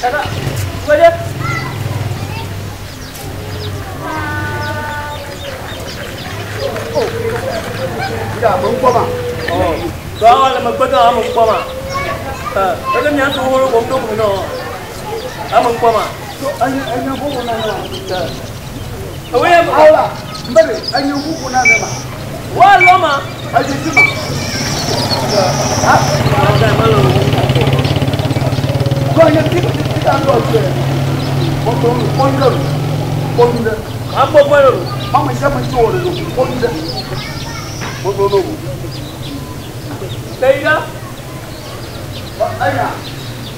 Dada, wede. Ida mo ń kpɔ ma. Tɔ le megbe tɔ ame ŋkpɔ ma. Eke mia tu wo wo to mu nɔ. Ame ŋkpɔ ma. So enye enye xoxo na ne ma. Ewe ya Awola mbere enye xoxo na ne ma. Wa lɔ ma. Edze si ma. Ọ̀gá ẹ̀ má lọ wò. Kɔ enye ti ti ta lɔ tse. Mɔtɔ kpɔnu ɖe kpɔnu ɖe. Akpɔ gbɔ lọ. Mama yi sɛ mo ti wɔ le kpɔnu ɖe. Mɔtɔ n'o. Lẹ́yìn dá. Enya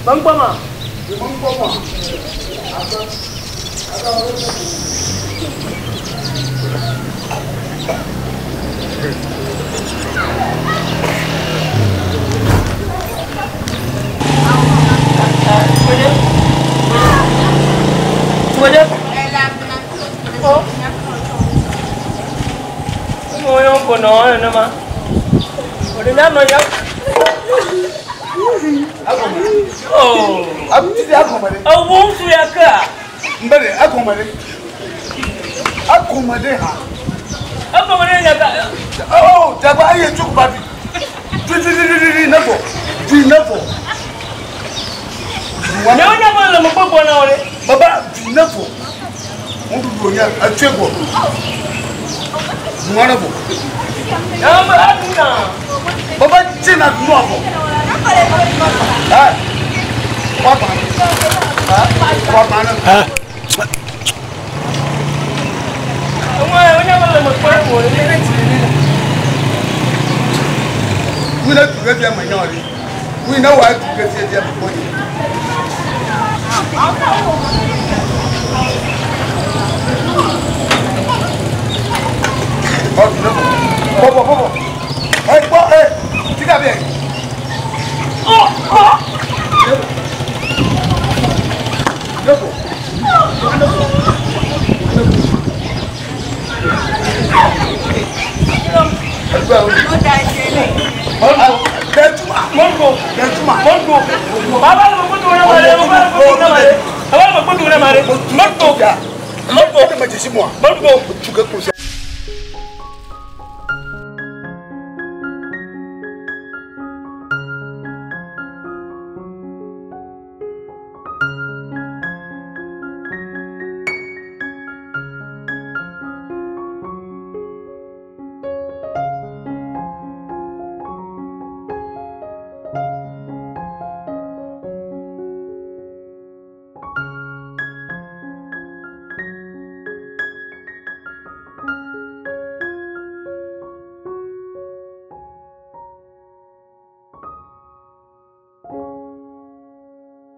Mọ̀ ń gbọ́ ma. mo ń kpɔ ma. Wede. Wede. Ó. Mo yọ kò nà ọ́ nínú ma. Òde ní àná yá. Agɔmɛ. Oh. Abu ti di agɔmɛ de. Owó ń sun ya kẹ́ à. Mbere agɔmɛ de. Agɔmɛ de ha. Ẹ kọ́ mi ní ìyàtọ̀. Oh, dagba eye tsukuba bi. Tututututu ne fɔ. Tu ne fɔ. Ní o nyɛ bɔ lɔmɔ gbogbo náà wọlé. Baba tu ne fɔ. Ŋuɖuɖu nye etsoe gbɔ. Nua ne fɔ. Yàrá bẹ ẹ dùn náà. Baba tsi na nua fɔ. Ɛ wa gba ne. Wa gba ne. Ŋun yɛ o nyɛ bɔ lɔmɔ gbogbo wọlé. Ŋu ne du ke fia me nya ɖi. Ŋu ne wa du ke fia fia me kpɔ nyi. Ɔ du ne fɔ. Bɔbɔ bɔbɔ. Ɛ gbɔ ɛ tika bɛ. Ɔ ɔ. Ne fɔ. Bɛtuma. Mɔnko. Bɛtuma. Mɔnko. Baba lɔmɔ gbogbo náà wọlé. Baba lɔmɔ gbogbo náà wọlé. Baba lɔmɔ gbogbo náà wọlé. Mɔnko. Mɔnko. E ma jesi mɔ. Mɔnko. Tu ke kusi.